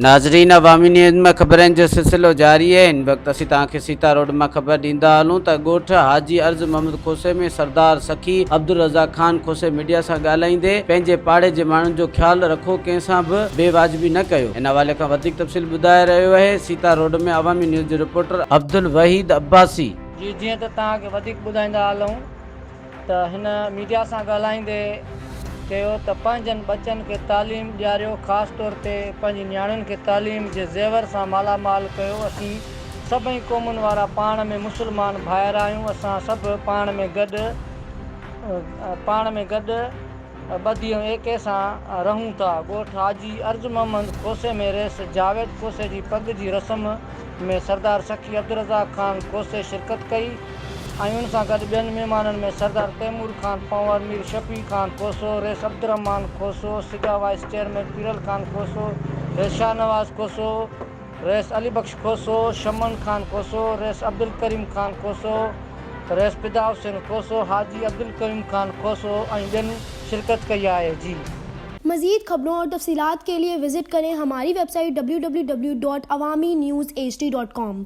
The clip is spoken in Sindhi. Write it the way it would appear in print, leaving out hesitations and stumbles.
ناظرين عوامي نيوز ۾ خبرن جو سلسلو جاري آهي هن وقت اسين توهان کي سيتا روڊ مان خبر ڏيندا هلون ته ڳوٺ حاجي عرض محمد کوسي ۾ سردار سخي عبدالرزاق خان کوسي ميڊيا سان ڳالهائيندي پنهنجي پاڙي جي ماڻهن جو خيال رکو ڪنهن سان به بي واجبي نه ڪيو ان حوالي کان وڌيڪ تفصيل ٻڌائي رهيو آهي سيتا روڊ ۾ عوامي نيوز جو رپورٽر عبدالوحيد عباسي. جي جيئن ته توهان کي وڌيڪ ٻڌائيندا هلون ته هن ميڊيا سان ڳالهائيندي چيو ته پنهنجن ٻچن کي تعليم ڏياريو خاص طور تي پنهنجي نياڻين کي تعليم جي زيور سان مالا مال ڪيو اسين سڀئي قومن وارا پاڻ ۾ مسلمان ڀائر آهيون اسان سڀ پاڻ ۾ گڏ پاڻ ۾ گڏ ٻڌي ۽ ايڪي سان رهون ٿا. ڳوٺ حاجي عرض محمد کوسي ۾ رئيس جاويد کوسي جي پڳ جي رسم ۾ سردار سخي عبدالرزاق خان کوسي شرڪت ڪئي ۽ ان سان گڏ ٻين مهمانن ۾ سردار تيمور خان پنهور، مير شفيع خان کوسو، رئيس عبدالرحمان کوسو، سگا وائيس چيئرمين پيرل خان کوسو، رئيس شاهنواز کوسو، رئيس علي بخش کوسو، شمن خان کوسو، رئيس عبدالڪريم خان کوسو، رئيس فدا حسين کوسو، حاجي عبدالقيوم خان کوسو ۽ ٻين شرڪت ڪئي آهي. جي. مزيد خبرون اور تفصيلات کے لئے وزٽ ڪرين ھماري web site www.awamiNewsHD.com.